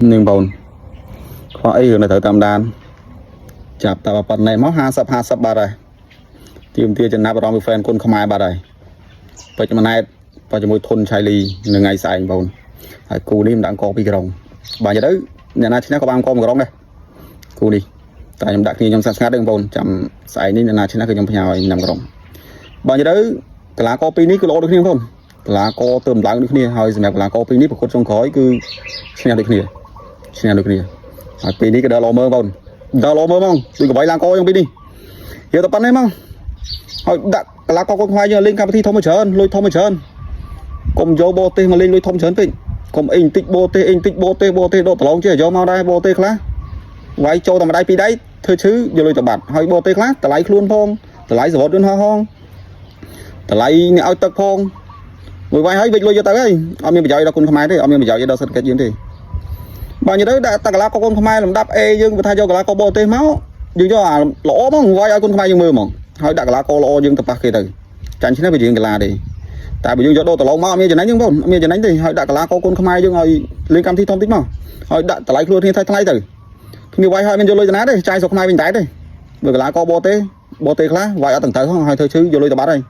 នឹងបងខ្វះអីរឿងនៅត្រូវតាមដានចាប់តែប៉ុណ្ណេះមក50 50បាត់ហើយទីមទាចំណាប់អារម្មណ៍ពី fan គុនខ្មែរបាត់ហើយពេជ្រម៉ណែតបើជាមួយធុនឆៃលីនៅថ្ងៃស្អែកបងហើយគូនេះមិនដាក់កពីក្រុងបាទនិយាយទៅអ្នកណាឈ្នះក៏បានកមួយក្រុងដែរគូនេះតែខ្ញុំដាក់គ្នាខ្ញុំស្ងាត់ៗទេបងប្អូនចាំស្អែកនេះអ្នកណាឈ្នះគឺខ្ញុំផ្ញើឲ្យញ៉ាំក្រុងបាទនិយាយទៅកីឡាករពីរនេះគឺល្អដូចគ្នាបងប្អូនកីឡាករទៅម្ដងដូចគ្នាហើយសម្រាប់កីឡាករពីរនេះប្រកួតចុងក្រោយគឺឈ្នះដូចគ្នាឈ្នះដូចគ្នាហើយពីរនេះក៏ដល់ល្អមើលបងប្អូនដល់ល្អមើលហ្មងដូចកបីឡើងកយ៉ាងពីរនេះយកតែប៉ុណ្ណេះមកហើយដាក់កីឡាករកូនខ្មែរយើងលេងកម្មវិធីធំមកច្រើនលុយធំមកច្រើនកុំយកបរទេសមកលេងលុយធំច្រើនពេកកុំអីបន្តិចបរទេសអីបន្តិចបរទេសបរទេសដកប្រឡងជាយកមកដែរបរទេសខ្លះវាយចូលតែម្ដាយពីរដៃធ្វើឈឺយកលុយទៅបាត់ហើយបរទេសខ្លះតម្លៃខ្លួនផងតម្លៃសវត្តយន្តហោះផងតម្លៃអ្នកឲ្យទឹកផងមួយវាយហើយវិចលុយយកទៅហើយអត់មានប្រយោជន៍ដល់គុណខ្មែរទេអត់មានប្រយោជន៍ដល់សេដ្ឋកិច្ចយើងទេបាទនិយាយទៅដាក់តកលាកកូនខ្មែរលំដាប់ A យើងបើថាយកកលាកបរទេសមកយើងយកអាល្អហ្មងវាយឲ្យគុណខ្មែរយើងមើលហ្មងហើយដាក់កលាកល្អយើងទៅប៉ះគេទៅចាញ់ឈ្នះវាយើងកលាទេតែបើយើងយកដូរតឡងមកអត់មានចំណេញទេបងអត់មានចំណេញទេហើយដាក់កលាកកូនខ្មែរយើងឲ្យលេងកម្មវិធីធំតិចមកហើយដាក់តម្លៃខ្លួនគ្នាថ្លៃថ្លៃទៅគ្នាវាយហើយមានយកលុយតាណាទេចាយស្រុកខ្មែរវិញតែទេបើកលាកបរទេសបរទេសខ្លះវាយអត់ទាំងទៅហងហើយធ្វើឈឺយកលុយទៅបាត់ហើយ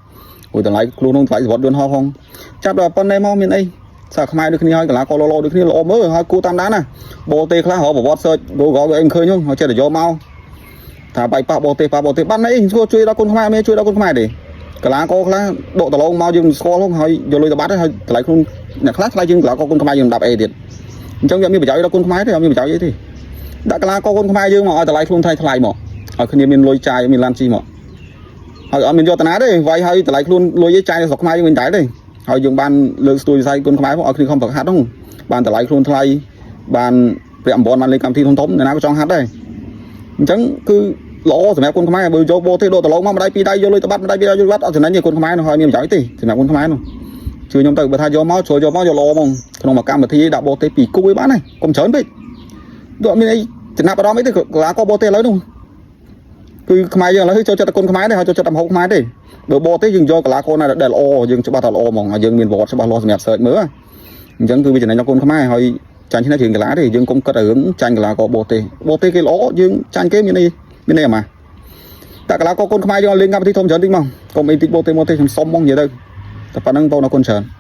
អូយតម្លៃខ្លួននោះតម្លៃសវត្តយន្តហោះផងចាប់ដល់ប៉ុណ្ណេះមកមានអីសារខ្មែរដូចគ្នាហើយកលាកលលោដូចគ្នាល្អមើលហើយគួរតាមដានណាបរទេសខ្លះរកប្រវត្តិ search Google គេអីឃើញហ្នឹងហើយចេះតែយកមកថាបាយប៉ះបរទេសប៉ះបរទេសបានអីជួយដល់គុនខ្មែរមានជួយដល់គុនខ្មែរទេកលាកខ្លះដកដលងមកយើងស្គាល់ហ្នឹងហើយយកលុយទៅបាត់ហើយតម្លៃខ្លួនអ្នកខ្លះថ្លៃជាងកលាកគុនខ្មែរយើងដាប់អីទៀតអញ្ចឹងវាមានប្រយោជន៍ដល់គុនខ្មែរទេអត់មានប្រយោជន៍អីទេដាក់កលាកគុនខ្មែរយើងមកឲ្យតម្លៃខ្លួនថ្លៃថ្លៃមកឲ្យគ្នាមានលុយចាយមានឡានជិះមកហើយអត់មានយកតាណាទេវាយឲ្យតម្លៃខ្លួនលុយឯងចាយនៅស្រុកខ្មែរយើងវិញតែទេហើយយើងបានលើកស្ទួយវិស័យគុនខ្មែរមកឲ្យគ្នាខំប្រហាត់ហ្នឹងបានតម្លៃខ្លួនថ្លៃបានប្រាក់អំបនបានលេងកម្មវិធីធំធំអ្នកណាក៏ចង់ហាត់ដែរអញ្ចឹងគឺល្អសម្រាប់គុនខ្មែរបើយកបោទេសដកដលងមកម្ដាយពីរដៃយកលុយទៅបាត់ម្ដាយពីរដៃយកបាត់អត់ចំណេញទេគុនខ្មែរនោះហើយមានប្រយោជន៍ទេសម្រាប់គុនខ្មែរនោះជឿខ្ញុំទៅបើថាយកមកជ្រុលយកមកយកល្អហ្មងក្នុងមួយកម្មវិធីដាក់បោទេសពីរគូឯបានហើយកុំច្រើនពេកដូចអត់មានអីចំណាប់អារម្មណ៍អីទេកីឡាករបរទេសឥឡូវនោះគឺខ្មែរយើងឥឡូវចូលចិត្តតែគុនខ្មែរទេហើយចូលចិត្តតែម្ហូបខ្មែរទេបើបរទេសយើងយកកីឡាករណាដែលល្អយើងច្បាស់ថាល្អហ្មងហើយយើងមានប្រវត្តិច្បាស់លាស់សម្រាប់ search មើលអញ្ចឹងគឺវាចំណេញដល់គុនខ្មែរហើយចាញ់ឈ្នះជាងកីឡាទេយើងកុំគិតតែរឿងចាញ់កីឡាករបរទេសបរទេសគេល្អយើងចាញ់គេមានអីមានអីអាម៉ាតែកីឡាករគុនខ្មែរយើងឲ្យលេងកម្មវិធីធំច្រើនតិចមកកុំអីតិចបរទេសមកទេខ្ញុំសុំហ្មងនិយាយទៅតែប៉ុណ្្នឹងបងអរគុណច្រើន។